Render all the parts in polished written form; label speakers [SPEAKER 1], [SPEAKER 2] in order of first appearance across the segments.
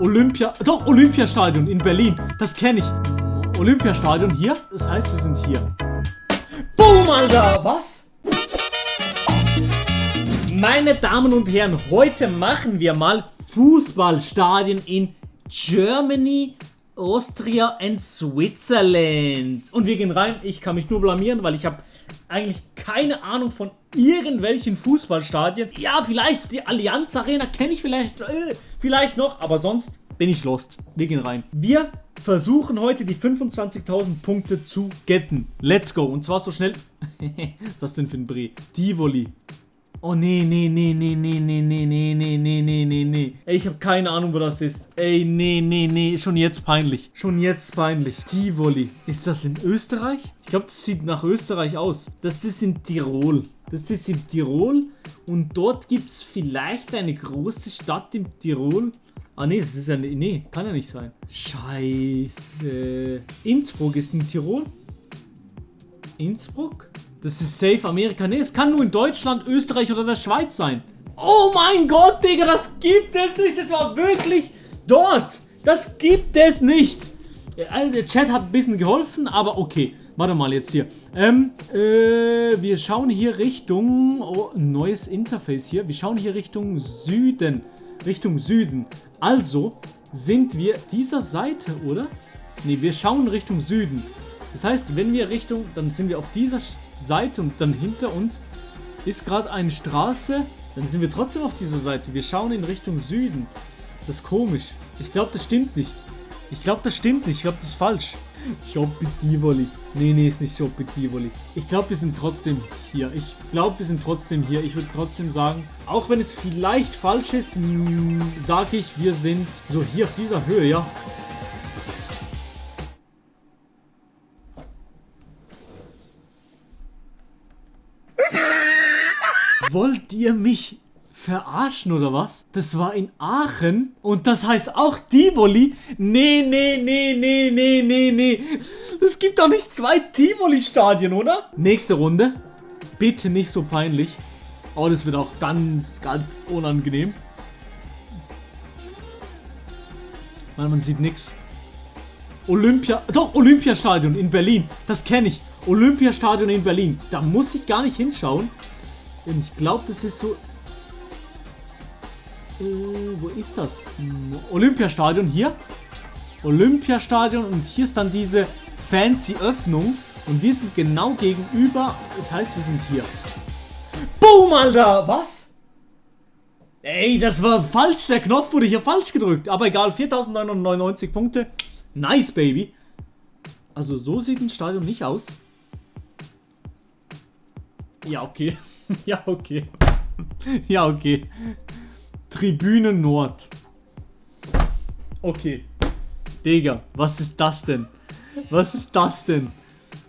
[SPEAKER 1] Olympiastadion in Berlin. Das kenne ich. Olympiastadion hier. Das heißt, wir sind hier. Boom, Alter. Was? Meine Damen und Herren, heute machen wir mal Fußballstadien in Germany, Austria and Switzerland. Und wir gehen rein. Ich kann mich nur blamieren, weil ich habe eigentlich keine Ahnung von irgendwelchen Fußballstadien. Ja, vielleicht die Allianz Arena kenne ich vielleicht noch, aber sonst bin ich lost. Wir gehen rein. Wir versuchen heute die 25.000 Punkte zu getten. Let's go. Und zwar so schnell. Was ist das denn für ein Bre? Tivoli. Oh nee. Ey, ich habe keine Ahnung, wo das ist. Ey, nee. Schon jetzt peinlich. Tivoli. Ist das in Österreich? Ich glaube, das sieht nach Österreich aus. Das ist in Tirol. Und dort gibt es vielleicht eine große Stadt in Tirol. Ah nee, das ist ja... Nee, kann ja nicht sein. Scheiße. Innsbruck ist in Tirol? Innsbruck? Das ist safe Amerika. Nee, es kann nur in Deutschland, Österreich oder der Schweiz sein. Oh mein Gott, Digga, das gibt es nicht. Das war wirklich dort. Das gibt es nicht. Der Chat hat ein bisschen geholfen, aber okay. Warte mal jetzt hier. Wir schauen hier Richtung... Oh, neues Interface hier. Wir schauen hier Richtung Süden. Also sind wir dieser Seite, oder? Nee, wir schauen Richtung Süden. Das heißt, wenn wir dann sind wir auf dieser Seite und dann hinter uns ist gerade eine Straße, dann sind wir trotzdem auf dieser Seite. Wir schauen in Richtung Süden. Das ist komisch. Ich glaube, das stimmt nicht. Ich glaube, das ist falsch. Shoppe Tivoli. Nee, ist nicht Shoppe Tivoli. Ich glaube, wir sind trotzdem hier. Ich würde trotzdem sagen, auch wenn es vielleicht falsch ist, sage ich, wir sind so hier auf dieser Höhe, ja. Wollt ihr mich verarschen oder was? Das war in Aachen und das heißt auch Tivoli? Nee. Das gibt doch nicht 2 Tivoli-Stadien, oder? Nächste Runde. Bitte nicht so peinlich. Oh, das wird auch ganz unangenehm. Man sieht nix. Olympiastadion in Berlin. Das kenne ich. Olympiastadion in Berlin. Da muss ich gar nicht hinschauen. Und ich glaube, das ist so... wo ist das? Olympiastadion hier. Olympiastadion und hier ist dann diese fancy Öffnung. Und wir sind genau gegenüber. Das heißt, wir sind hier. Boom, Alter! Was? Ey, das war falsch. Der Knopf wurde hier falsch gedrückt. Aber egal, 4.999 Punkte. Nice, baby. Also so sieht ein Stadion nicht aus. Ja, okay. Ja, okay. Tribüne Nord. Okay. Digga, was ist das denn?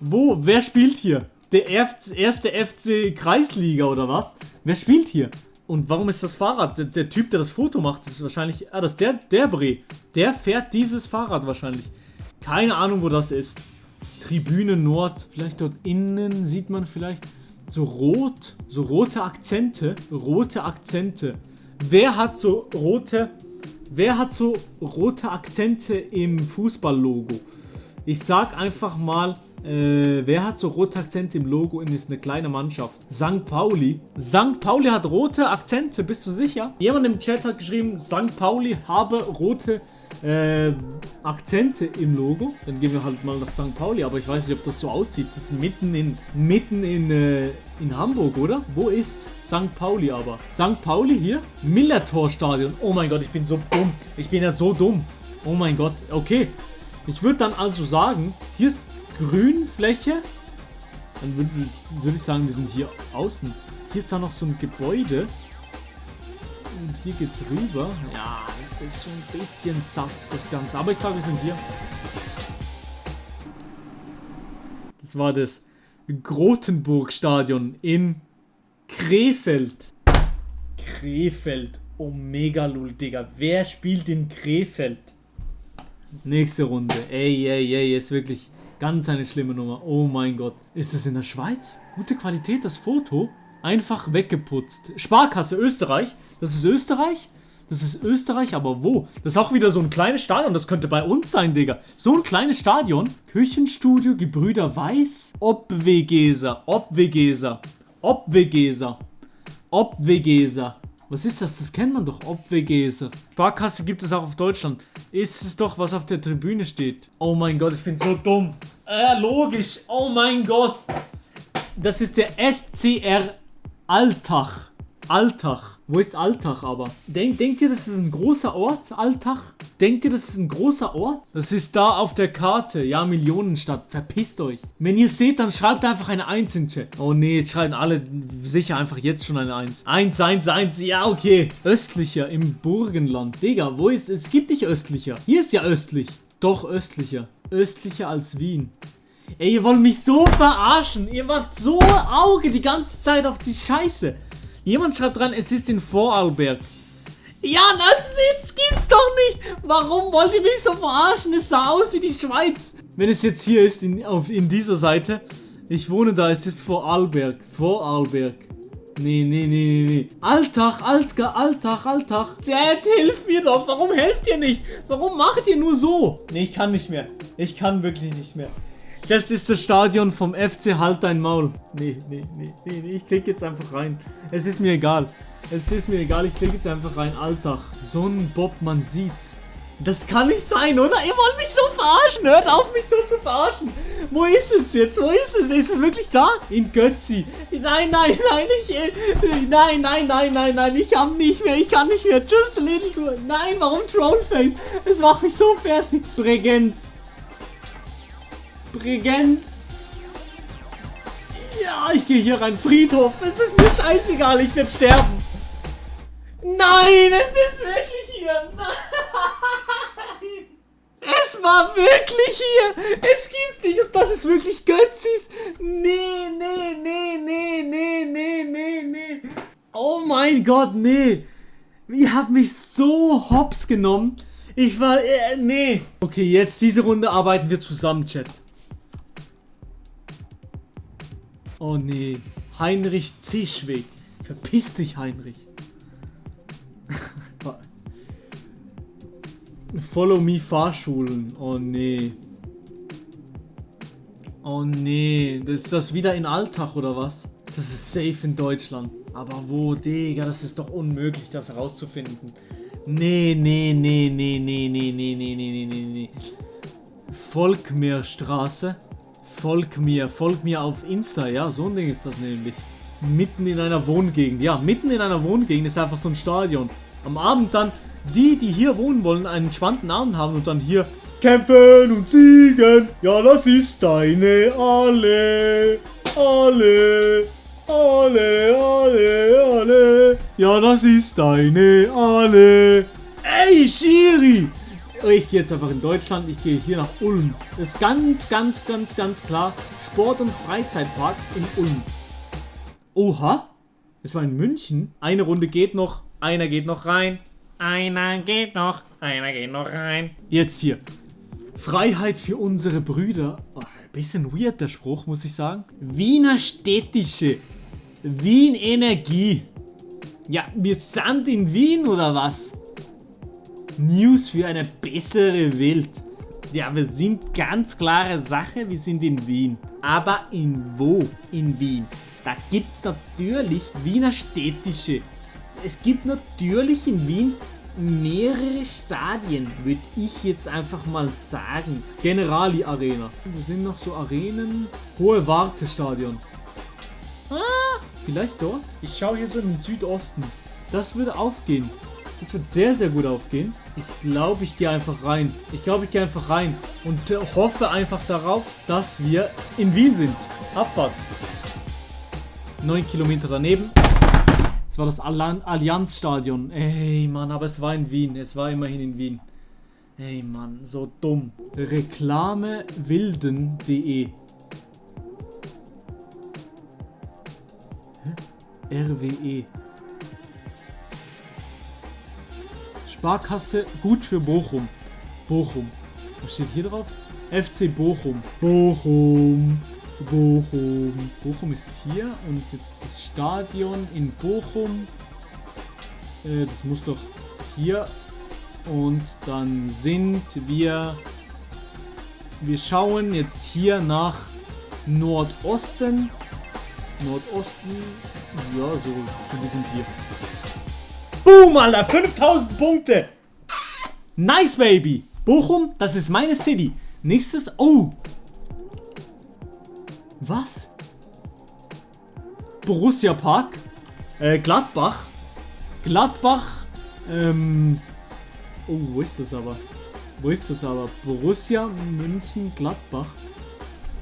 [SPEAKER 1] Wo? Wer spielt hier? Der erste FC Kreisliga oder was? Wer spielt hier? Und warum ist das Fahrrad? Der Typ, der das Foto macht, ist wahrscheinlich... Ah, das ist der Bre. Der fährt dieses Fahrrad wahrscheinlich. Keine Ahnung, wo das ist. Tribüne Nord. Vielleicht dort innen sieht man vielleicht... So rote Akzente. Wer hat so rote Akzente im Fußballlogo? Ich sag einfach mal, wer hat so rote Akzente im Logo und ist eine kleine Mannschaft? St. Pauli. St. Pauli hat rote Akzente, bist du sicher? Jemand im Chat hat geschrieben, St. Pauli habe rote Akzente im Logo. Dann gehen wir halt mal nach St. Pauli, aber ich weiß nicht, ob das so aussieht. Das ist mitten in Hamburg, oder? Wo ist St. Pauli aber? St. Pauli hier? Millertor-Stadion. Oh mein Gott, ich bin so dumm. Ich bin ja so dumm. Oh mein Gott. Okay. Ich würde dann also sagen, hier ist Grünfläche. Dann würde ich sagen, wir sind hier außen. Hier ist da noch so ein Gebäude. Und hier geht's rüber. Ja, das ist schon ein bisschen sass, das Ganze. Aber ich sage, wir sind hier. Das war das Grotenburg-Stadion in Krefeld. Oh, mega lul, Digga. Wer spielt in Krefeld? Nächste Runde. Ey, ist wirklich ganz eine schlimme Nummer. Oh mein Gott. Ist das in der Schweiz? Gute Qualität, das Foto. Einfach weggeputzt. Sparkasse Österreich. Das ist Österreich. Das ist Österreich, aber wo? Das ist auch wieder so ein kleines Stadion. Das könnte bei uns sein, Digga. So ein kleines Stadion. Küchenstudio, Gebrüder Weiß. Obwegeser. Was ist das? Das kennt man doch. Obwegeser. Sparkasse gibt es auch auf Deutschland. Ist es doch, was auf der Tribüne steht. Oh mein Gott, ich bin so dumm. Logisch. Oh mein Gott. Das ist der SCR Altach. Wo ist Altach aber? Denkt ihr, das ist ein großer Ort, Altach? Denkt ihr, das ist ein großer Ort? Das ist da auf der Karte. Ja, Millionenstadt. Verpisst euch. Wenn ihr seht, dann schreibt einfach eine 1 in den Chat. Oh nee, jetzt schreiben alle sicher einfach jetzt schon eine 1. 1. Ja, okay. Östlicher im Burgenland. Digga, wo ist es? Es gibt nicht östlicher. Hier ist ja östlich. Doch östlicher. Östlicher als Wien. Ey, ihr wollt mich so verarschen. Ihr macht so Auge die ganze Zeit auf die Scheiße. Jemand schreibt rein, es ist in Vorarlberg. Ja, das gibt's doch nicht. Warum wollt ihr mich so verarschen? Es sah aus wie die Schweiz. Wenn es jetzt hier ist, in dieser Seite. Ich wohne da, es ist Vorarlberg. Nee. Altach. Chat, hilf mir doch. Warum helft ihr nicht? Warum macht ihr nur so? Nee, ich kann nicht mehr. Ich kann wirklich nicht mehr. Das ist das Stadion vom FC Halt dein Maul. Nee. Ich klicke jetzt einfach rein. Es ist mir egal. Ich klicke jetzt einfach rein. Altach. Sonnenbob, man sieht's. Das kann nicht sein, oder? Ihr wollt mich so verarschen. Hört auf, mich so zu verarschen. Wo ist es jetzt? Ist es wirklich da? In Götzi. Nein. Ich kann nicht mehr. Just a little. Nein, warum Trollface? Es macht mich so fertig. Bregenz. Ja, ich gehe hier rein. Friedhof. Es ist mir scheißegal. Ich werde sterben. Nein, es ist wirklich hier. Nein. Es war wirklich hier. Es gibt's nicht. Und das ist wirklich Götzis. Nee. Oh mein Gott, nee. Ihr habt mich so hops genommen. Ich war, nee. Okay, jetzt diese Runde arbeiten wir zusammen, Chat. Oh nee. Heinrich Zischweg. Verpiss dich, Heinrich. Follow me Fahrschulen. Oh nee. Ist das wieder in Altach oder was? Das ist safe in Deutschland. Aber wo, Digga? Das ist doch unmöglich, das herauszufinden. Nee. Volkmirstraße. Folg mir auf Insta, ja, so ein Ding ist das nämlich. Mitten in einer Wohngegend, ja, mitten in einer Wohngegend ist einfach so ein Stadion. Am Abend dann, die hier wohnen wollen, einen entspannten Abend haben und dann hier kämpfen und siegen. Ja, das ist deine Alle. Ja, das ist deine Alle. Ey, Schiri! Ich gehe jetzt einfach in Deutschland, ich gehe hier nach Ulm. Das ist ganz klar. Sport- und Freizeitpark in Ulm. Oha, es war in München. Eine Runde geht noch, einer geht noch rein. Einer geht noch rein. Jetzt hier. Freiheit für unsere Brüder. Oh, bisschen weird der Spruch, muss ich sagen. Wiener Städtische. Wien Energie. Ja, wir sind in Wien oder was? News für eine bessere Welt. Ja, wir sind ganz klare Sache, wir sind in Wien. Aber in wo? In Wien. Da gibt es natürlich Wiener Städtische. Es gibt natürlich in Wien mehrere Stadien, würde ich jetzt einfach mal sagen. Generali Arena. Wo sind noch so Arenen? Hohe Wartestadion. Vielleicht dort? Ich schaue hier so in den Südosten. Das würde aufgehen. Das wird sehr gut aufgehen. Ich glaube, ich gehe einfach rein. Und hoffe einfach darauf, dass wir in Wien sind. Abfahrt. 9 Kilometer daneben. Das war das Allianzstadion. Ey, Mann, aber es war in Wien. Es war immerhin in Wien. Ey, Mann, so dumm. Reklamewilden.de RWE. Sparkasse gut für Bochum. Was steht hier drauf? FC Bochum. Bochum ist hier und jetzt das Stadion in Bochum. Das muss doch hier. Und dann sind wir... Wir schauen jetzt hier nach Nordosten. Nordosten. Ja, so wir sind hier. Boom, Alter, 5000 Punkte. Nice, Baby. Bochum, das ist meine City. Nächstes, oh. Was? Borussia Park. Gladbach. Gladbach. Oh, wo ist das aber? Wo ist das aber? Borussia München Gladbach.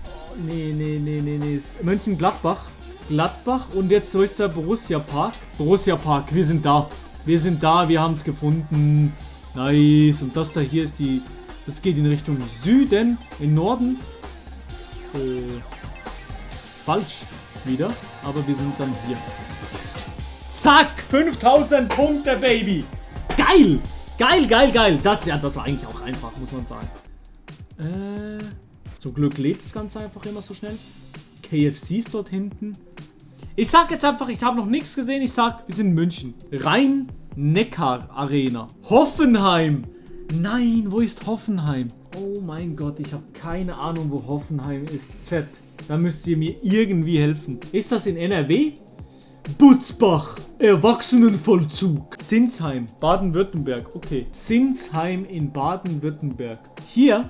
[SPEAKER 1] Oh, nee. München Gladbach. Gladbach und jetzt so ist der Borussia Park. Borussia Park, wir sind da. Wir sind da, wir haben es gefunden. Nice. Und das da hier ist die... Das geht in Richtung Süden, in Norden. Ist falsch wieder, aber wir sind dann hier. Zack, 5000 Punkte, Baby. Geil. Geil. Das war eigentlich auch einfach, muss man sagen. Zum Glück lädt das Ganze einfach immer so schnell. KFC ist dort hinten. Ich sag jetzt einfach, ich habe noch nichts gesehen. Ich sag, wir sind in München. Rhein-Neckar-Arena. Hoffenheim. Nein, wo ist Hoffenheim? Oh mein Gott, ich habe keine Ahnung, wo Hoffenheim ist. Chat, da müsst ihr mir irgendwie helfen. Ist das in NRW? Butzbach, Erwachsenenvollzug. Sinsheim, Baden-Württemberg. Okay, Sinsheim in Baden-Württemberg. Hier?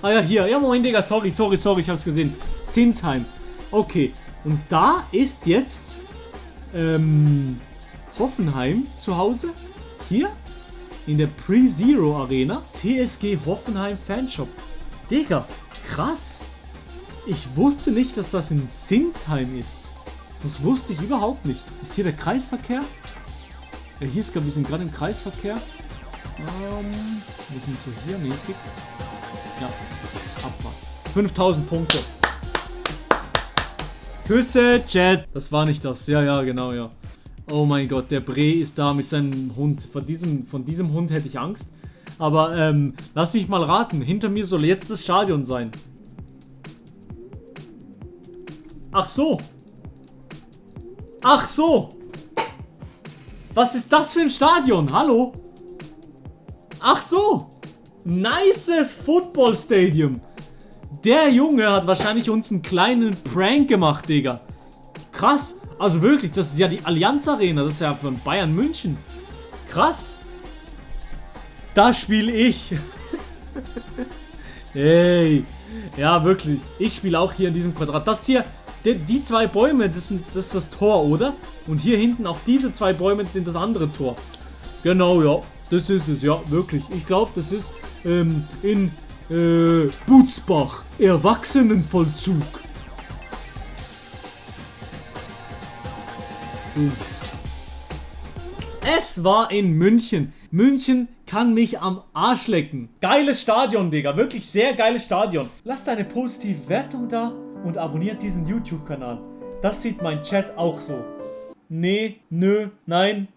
[SPEAKER 1] Ah ja, hier. Ja, Moment, Digga, sorry, ich hab's gesehen. Sinsheim. Okay, und da ist jetzt Hoffenheim zu Hause. Hier? In der Pre-Zero Arena. TSG Hoffenheim Fanshop. Digga, krass. Ich wusste nicht, dass das in Sinsheim ist. Das wusste ich überhaupt nicht. Ist hier der Kreisverkehr? Ja, hier ist, glaube ich, wir sind gerade im Kreisverkehr. Wir sind so hier mäßig. Ja, Abfahrt. 5000 Punkte. Küsse, Chat. Das war nicht das. Ja, genau, ja. Oh mein Gott, der Bre ist da mit seinem Hund. Von diesem Hund hätte ich Angst. Aber, lass mich mal raten. Hinter mir soll jetzt das Stadion sein. Ach so. Was ist das für ein Stadion? Hallo? Ach so. Nices Football Stadium. Der Junge hat wahrscheinlich uns einen kleinen Prank gemacht, Digga. Krass. Also wirklich, das ist ja die Allianz Arena. Das ist ja von Bayern München. Krass. Da spiele ich. Hey. Ja, wirklich. Ich spiele auch hier in diesem Quadrat. Das hier, die zwei Bäume, das ist das Tor, oder? Und hier hinten auch diese zwei Bäume sind das andere Tor. Genau, ja. Das ist es, ja, wirklich. Ich glaube, das ist in Butzbach. Erwachsenenvollzug. Es war in München. München kann mich am Arsch lecken. Geiles Stadion, Digga. Wirklich sehr geiles Stadion. Lasst eine positive Wertung da und abonniert diesen YouTube-Kanal. Das sieht mein Chat auch so. Nee, nö, nein.